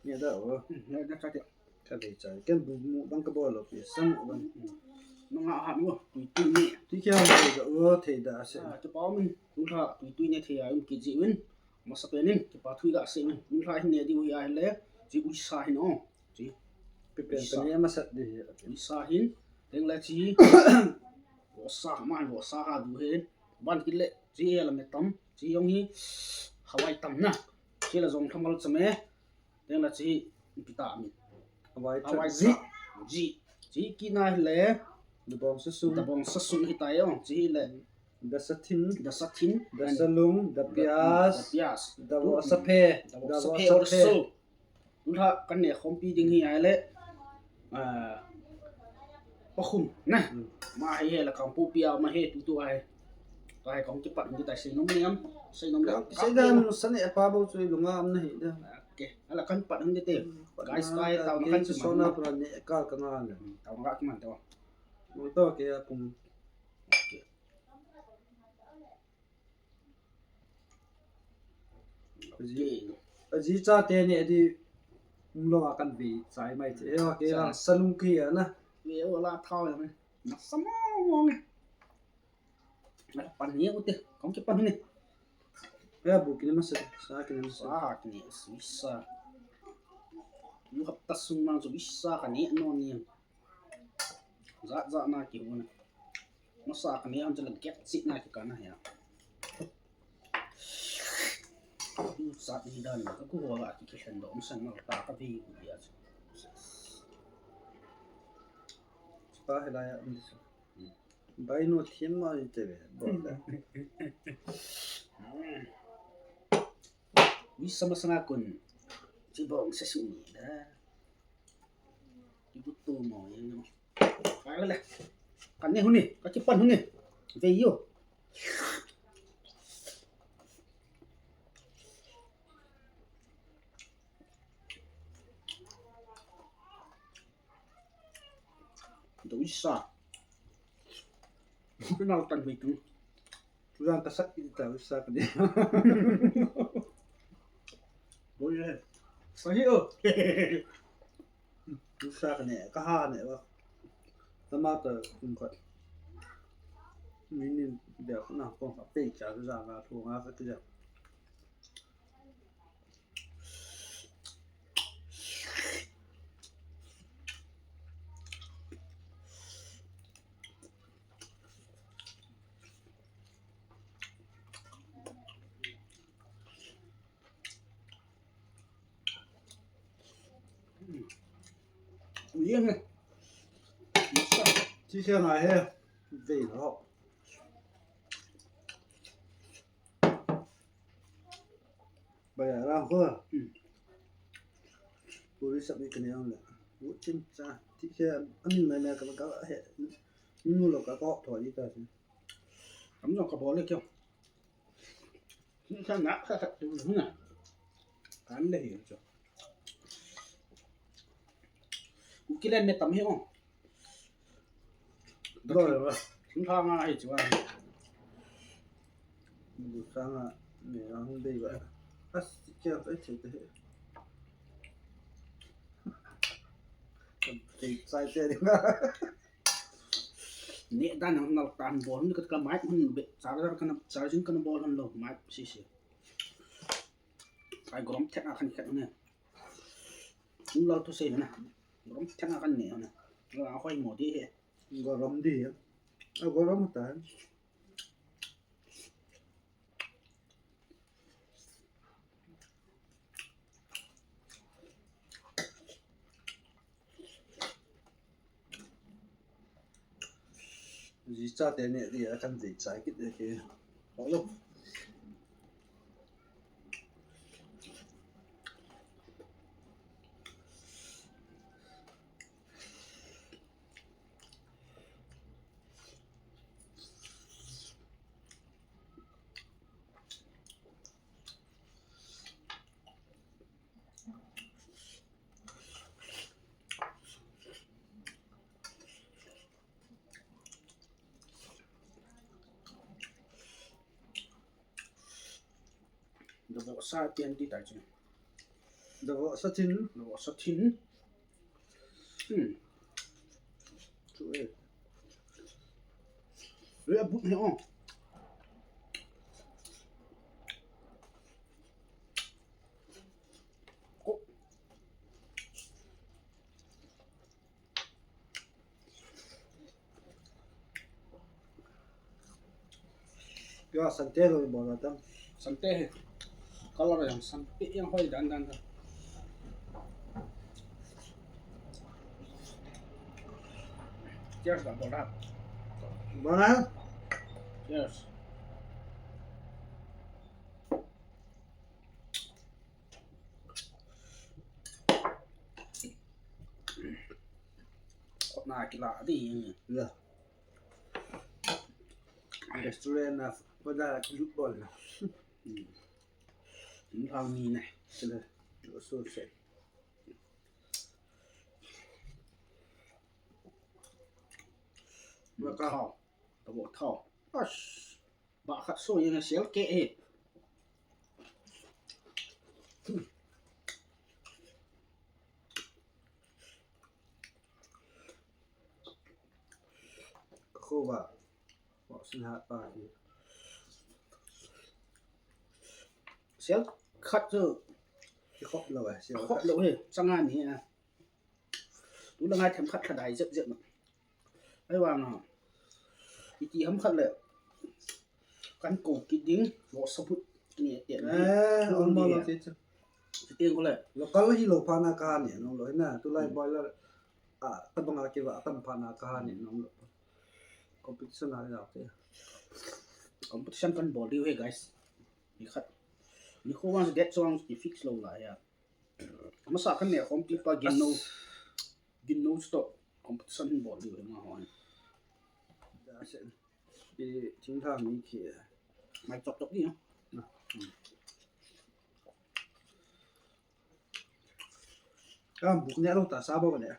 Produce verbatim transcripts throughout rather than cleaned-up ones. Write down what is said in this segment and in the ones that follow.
Nge da o. Hmm, nge da cha te. Ka vei cha. Ken bu mu bang ka bol lo pi. Sam u bang. Nunga ha nu, tui tui ne. Ti kya mo da o thei da se. Ah, tu pa min, tu tha, tui tui ne thei a, um ki ji win. Masa penin, ki pa thui da se win. Tu tha hin ne di u ya le. Ji u sa hin o. Ji. Pi pen pen ne masa di. U sa hin. Teng la ji. Wo sa ma, wo sa ha du hin. Ban ki le. Ji ya la me tam. Ji yong hi. Hawai tam na. Ji la jong thamal chame. Teng la ji. Pita mi. Hawai Hawai ji. Ji. Ji ki na le. Da bong sa sung. Da bong sa sung hi ta yo. Ji le. Da sa thin. Da sa thin. Da sa lung. Da pias. Da pias. Da wo sa phe. Da wo sa phe or so. Tun ha kan ne khom pi ding hi ai le. Ah. Pa khum na. Ma hi he la kan pu pia ma he tu tu ai. Ta hai kong ki pat ni ta sei nom ni am. Sei nom ni am. Sei da nu sa ne pa bo chu lunga am na hi da. Okay. Ala kan pat ni te. Guys, kai tau na kan so na pra ne ka ka na le. Tau na ka man tau. Mo to ke a kum. Okay. Aji, aji cha te ne di um lo a kan vei chai mai che. Eo ke la sa lung ki a na. Ve o la thau ya me. Na sa mo mo ne. Na pan ni o te. Kong ki pan ni. Ya bu ki ne ma sa, sa ki ne ma sa. Sa ki ne su sa. Lu hap ta sung mang su sa ka ne no ni. Za za na ki u na. Masa ka ne an jala get sit na ki ka na ya. Sa ni dan na ka ku ho la ki ki sen do um san na ta ka vi ku ya. Pa he la ya um sa. Bai no thim ma ni te ve. Bo da. Wi sama sana kun. Ji bong sa su ni da. Ki bu tu mo ya no. Ka le. Ka ne hu ni. Ka ki pan hu ni. Ve yo. Doi sa. Ku nau tan hui tu. Tulang ka sak ki ta sa ka ni. Doi le. Sahi o. Sa ka ne, ka ha ne ba. Tama ta kum ka. Ni ni bia ka na ko ka pe cha za ka thu nga ka ti ja. Ui he. Masa. Chi se na he. Ve lo. Bai a ra ko. Puri sab ni ka ne ang le. Wo chin cha. Chi se amin mai mai ka ka he. Nu lo ka ko tho ni ta si. Am no ka bol le kyo. Ni sa na sa sa tu na. Kan le hi cho. U ki len ne tam hi o. Doi ba. Thim tha nga hi chu a. Bu sa nga ne a hung dei ba. As ke a te te. Te sai te ding ba. Ne dan nang nal tan bol ni ka ka mic hun be. Charger kana charging kana bol han lo mic si si. Ai grom thek a khan khat ne. Tum lal tu sei na. Grom thek a khan ne na. La hoi mo di he. Grom di he. A grom ta. Ji cha te ne ri a kan vei chai kit de ke. Ho lo. Dabo sa pian ti tai chu. Davo sa thin. Davo sa thin. Hmm. Chu e. Re abut he o. Ko. Kya sante lo bol tam. Sante he. Color yang sante yang hoi dan dan dan. Cheers lah bol dah. Mana? Cheers. Na kila di. Ya. Restaurant na pada kilut bol na. Hmm. Ini kami ne. Sila. So se. Maka. Tabo thao. Ash. Ba khat so yang sel ke e. Ko ba. Ba sin ha pa. Sel khat so. Ki khop lo e. Sel khop lo e. Sanga ni a. Tu la ngai them khat khat dai jep jep na. Ai vang a. Iti ham khat le. Kan ko kit ding, lo sabut ni te. Eh, on mo lo ti chu. Ti ko le. Local hi lo pha na ka ni no lo na. Tu lai boiler. A, tabang a ki va tam pha na ka ni no lo. Competition a ya te. Competition kan bol diu he guys. Ni khat. Ni ko vang get so vang ki fix lo la ya. Masa kan ne khom ti pa gin no. Gin no stop. Competition bol diu he ma ho. Da se. Bi thing tha mi khi. Mai chop chop ni. Ka buk ne lo ta sa bo ne.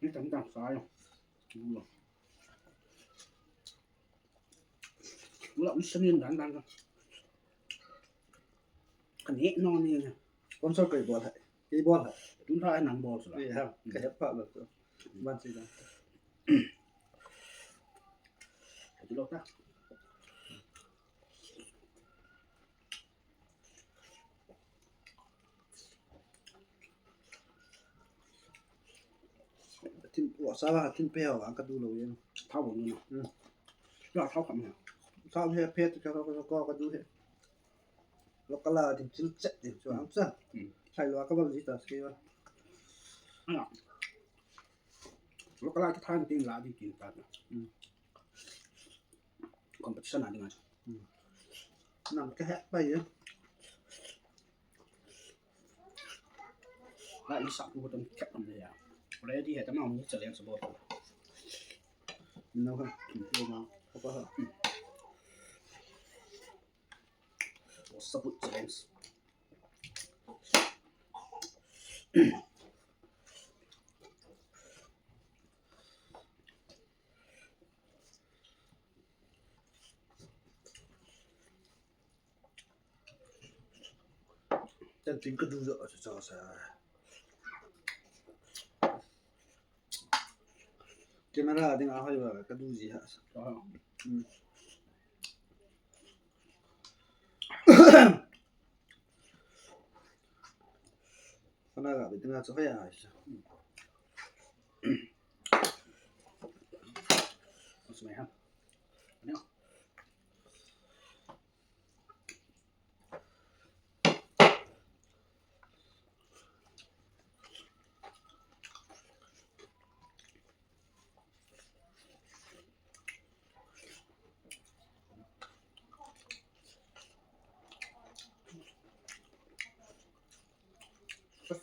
Ni tam tam sa yo. Lo. Lo ni sanin dan dan. Ani no ni. Sponsor kai bol hai. Kai bol hai. Tun tha nang bol sa. Ye ha. Ka hep pa lo. Ban si dan. Ka lo ta. Tin, wa sa wa tin pe wa ka du lo yen. Thao wo ni na. Hmm. Ya thao kam na. Thao he pe ka ka ka ka du he. Lo ka la tin chil chet ni chu ang sa. Hmm. Thai lo ka bal ji ta ske wa. Ana. Lo ka la ki than tin la di tin ta. Hmm. Competition a ding a. Hmm. Nang ka he pa ye. Lai sa ku tam kep tam le ya. Ready he tam ni challenge bol. No ha. Ko ma. Ko ha. What's up with challenge? Ten tin ka du jo sa sa. Camera ding a hoi ba ka du ji ha. Hmm. Sana ga bitin a chu hoi a. What's my hand? No.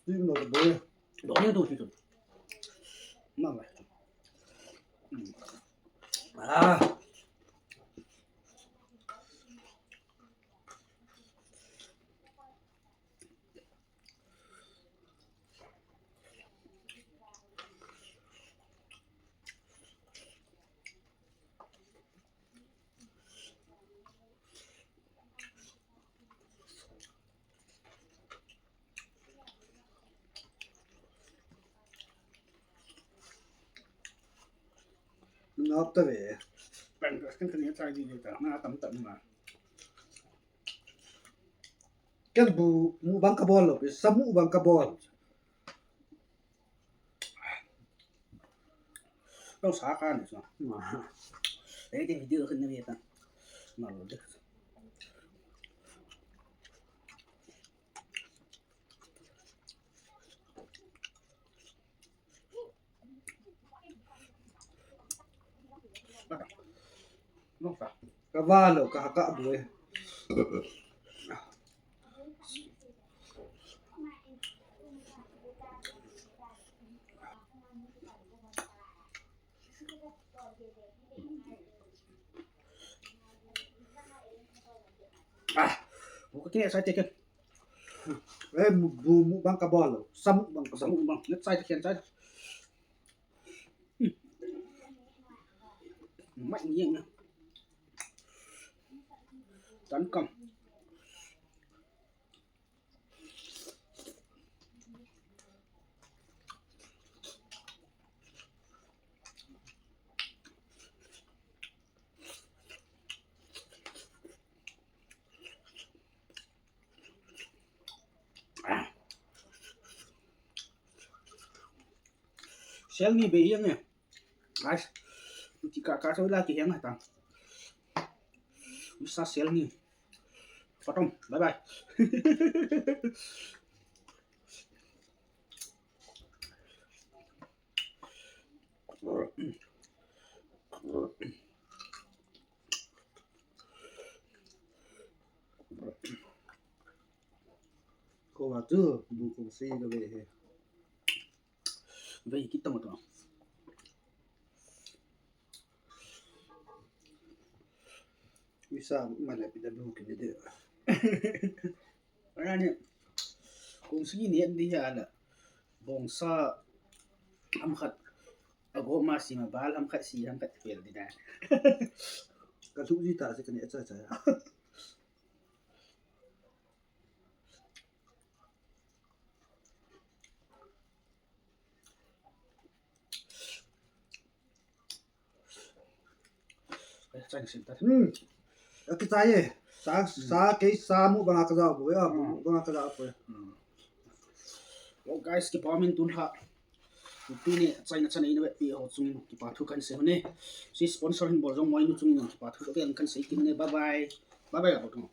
Steam lo boy. Lo ni tu tu. Ma ba. Hmm. Ah. Nop ta ve. Pen kan kan ya chai di ta na tam tam ma. Ken bu mukbang kabol lou, sa mukbang kabol. Nang sa ka ni sa. Ei, di video kan ni ta. Ma lo de. Ka va lou, ka, ka bu e. Ah, bu ka kine sai te ke. Eh, bu, bu mukbang kabol lou. Sa mukbang kabol. Sa mukbang. Ngat sai te ken sai. Mai ni na. Tan kam. Sel ni be yang e. Guys, ti ka ka so la ki yang ta. Usa sel ni. Patom, bye bye. Ko ba tu, bu ko si ko be he. Ve ki tong to. Visa ma le pi da bu ki de. Ara ni. Kung si ni di ya la. Bong sa ham khat. Ago ma si ma bal ham khat si ham khat pel di da. Ka thu ji ta si ka ni cha cha. Chai sin ta. Hmm. Aki chai e. Sa, sa kei sa mukbang ka ja bu ya, mukbang ka ja bu ya. Hmm. Well, guys, kipa min tun ha. Tuni chai na chai na ina pi ho chung kipa thu kan sei ne. Si sponsor hin bol jong moi nu chung na kipa thu kan sei kin ne. Bye bye. Bye bye.